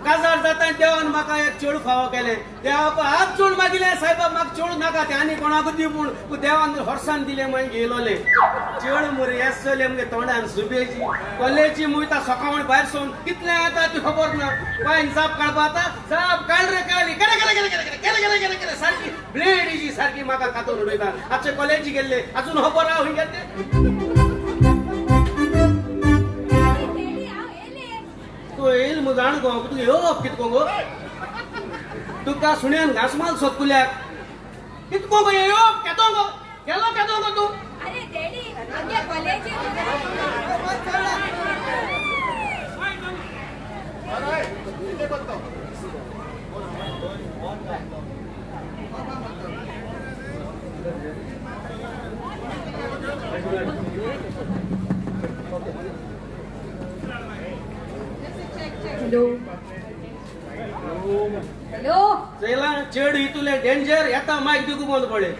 काजार जाता देवान म्हाका एक चेडूं फावो केलें. देवाक हात जोड मागिलें सायबा म्हाका चेडूं नाका तें आनी कोणाकूच दी पूण देवान हॉर्सान दिलें मागीर घेयलोलें चेडूं मुरे येसलें मुगे तोंडान सुबेची कॉलेजी मुयता सकाळ भायर सोन कितलें येता ती खबर ना. बायन जाप काडपा आतां जाप काड रे काडली केरे केरे केरे केरे केरे केरे केरे केरे सारकी ब्लेडीची सारकी म्हाका कातून उडयता. आजचे कॉलेजी गेल्ले अजून खबर हांव खंय गेल्ले. तूं येयल मग जाण गो तुका येवप कितको गो तुका सुण्यान घास माल सोदकुल्याक कितको गो येवप केदो गो गेलो केदो गो तूं. अरे डॅडी आमगे कॉलेजी हॅलो हॅलो चयला चेड इतुले डेंजर येता मायक दिकू बंद पडले.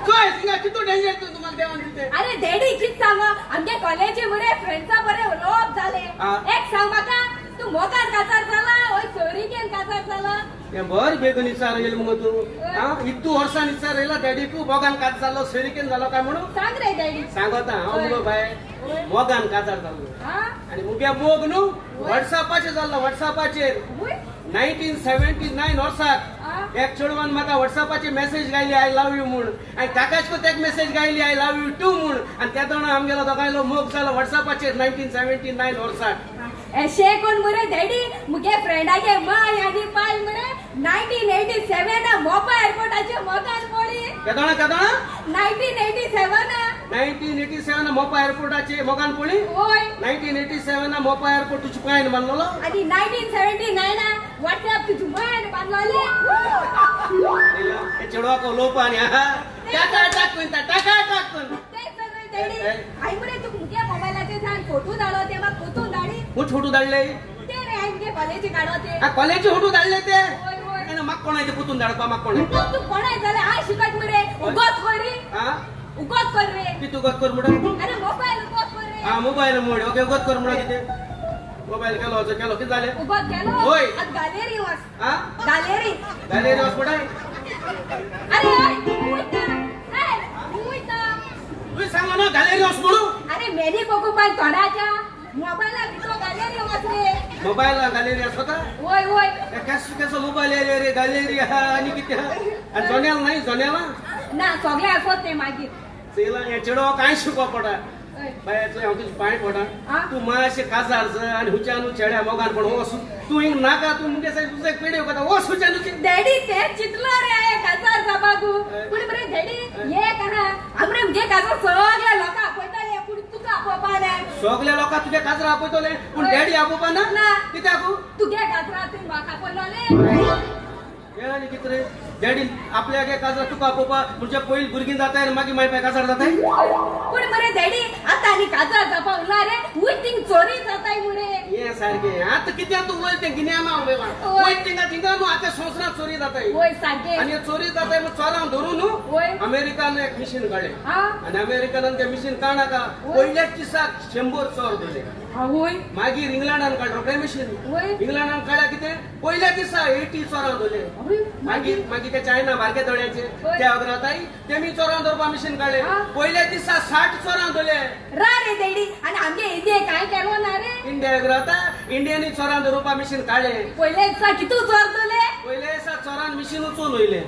चोय थिंगा कितू डेंजर तूं तुम्हाला देवान दिते. अरे डॅडी कित सांग आमगे कॉलेजी मुरे फ्रेंड्सा बरे उलोवप जालें. एक सांग म्हाका तूं मोगान काजार जाला ओय सोरीकेन काजार जाला? हें बर बेगून विचार येयल मुगो तूं. आं इतू वर्सान विचार येयला डॅडीकू मोगान काजार जालो सोरीकेन जालो काय म्हणून सांग रे डॅडी. सांगता हांव मुगो बाय मोगान काजार जालो आनी मुगे मोग न्हू वॉट्सॅपाचेर जाल्लो. वॉट्सॅपाचेर 1979 वर्साक एक चेडवान म्हाका वॉट्सॅपाचेर मॅसेज गायली I love you म्हूण आनी ताकाच एक मॅसेज गायली I love you to म्हूण आनी त्या दोन आमगेलो दोगांयलो मोग जालो वॉट्सॅपाचेर 1979 वर्साक. एशे कोण मुरे डॅडी मुगे फ्रेंडागे माय आनी पाय मुरे 1987 मोपा एअरपोर्टाचे मोगान पडली. केदोणा केदोणा 1987 1987 मोपा एअरपोर्टाचे मोगान पडली. होय 1987 मोपा एअरपोर्ट तुझ्या पायन बांदलेलो आनी 1979 व्हॉट्सएप तुझ्या मायन बांदलोले. हे चेडवाक उलोवपा आनी टाका टाकून टाका टाकून. डॅडी I मुरे तुका मुगे मोबायलाचेर सान फोटो धाडलो ते म्हाका पोतून धाडी. खूब फोटो धाडले ते रे हांवें मुगे कॉलेजी काडलो ते. कॉलेजी फोटो धाडले ते म्हाका कोणाचे पोतून धाडपा म्हाका कोणाय तूं कोणाय जाल्यार हांव शिकत मुरे उगोत कर रे. उगोत कर रे. कितें उगोत कर म्हणटा? अरे मोबायल उगोत कर रे. आं मोबायल मोड ओके उगोत कर म्हणटा कितें मोबायल केलो असो केलो कितें जालें? उगोत केलो होय आतां गॅलरी वच. आं गॅलरी गॅलरी वच म्हणटा. अरे हय वयता वयता तुवें सांगलो ना गॅलरी वच म्हणून. अरे मेनी कोकू पाय तोंडाच्या मोबायला भितर गॅलरी वच रे. मोबायल गॅलरी आसता? होय होय. केसो केसो मोबायल येयले रे गॅलरी आहा आनी कितें आहा आनी जोन्याल नाही जोन्याला ना सगळें आसत तें मागीर. चयला हें चेडवा कांय शिकोवप पडटा बाय. चोय हांव तुजे पांय पडटा तूं मातशें काजार जा आनी हुच्यान चेड्या मोगान पड वच तूं हिंग नाका तूं मुगे तुजे पेड्यो करता वच हुच्यान. डॅडी तें चिंतलो रे हांवें काजार जावपाकू पूण मरे डॅडी एक आहा आमरे मुगे काजार सगळ्या लोकांक आपयताले पूण तुका आपोवपा ना. सगळ्या लोकांक तुगे काजरा आपयतले पूण डॅडी आपोवपा ना कित्याक? तुगे काजरा तुवें म्हाका आपयलोले. हे आनी कितें रे डॅडी आपल्याक काजरा तुका आपोवपा म्हणजे पयलीं भुरगीं जाताय आनी मागीर माय पाय काजार जाताय. पूण मरे डॅडी आतां आनी काजार जावपा उरला रे वयर थिंग चोरी जाताय मुरे. हें सारकें आतां कित्याक तूं वयर तें गिन्याना उलयलां वयर थिंगा थिंगा न्हू आतां संवसारांत चोरी जाताय. वय सारकें. आनी चोरी जाताय म्हूण चोरांक धरून न्हू अमेरिकान एक मिशीन काडलें आनी अमेरिकान तें मिशीन काडनाका पयल्याच दिसाक 100 चोर धरले. मागीर इंग्लंडान काडलो रोखडें मिशीन. इंग्लंडान काडल्या कितें पयल्या दिसा 80 चोरां धरले. मागीर मागीर ते चायना बारके दोळ्याचे ते अग्रताय तेमी चोरां धरपा मिशीन काडले पयल्या दिसा 60 चोरां धरले. रा रे डॅडी आनी आमगे इंडिये कांय केलो ना रे. इंडिया अग्रता इंडियांनी चोरां धरपा मिशीन काडले पयल्या दिसा कितू चोर धरले? पयल्या दिसा चोरान मिशीन उचून वयले.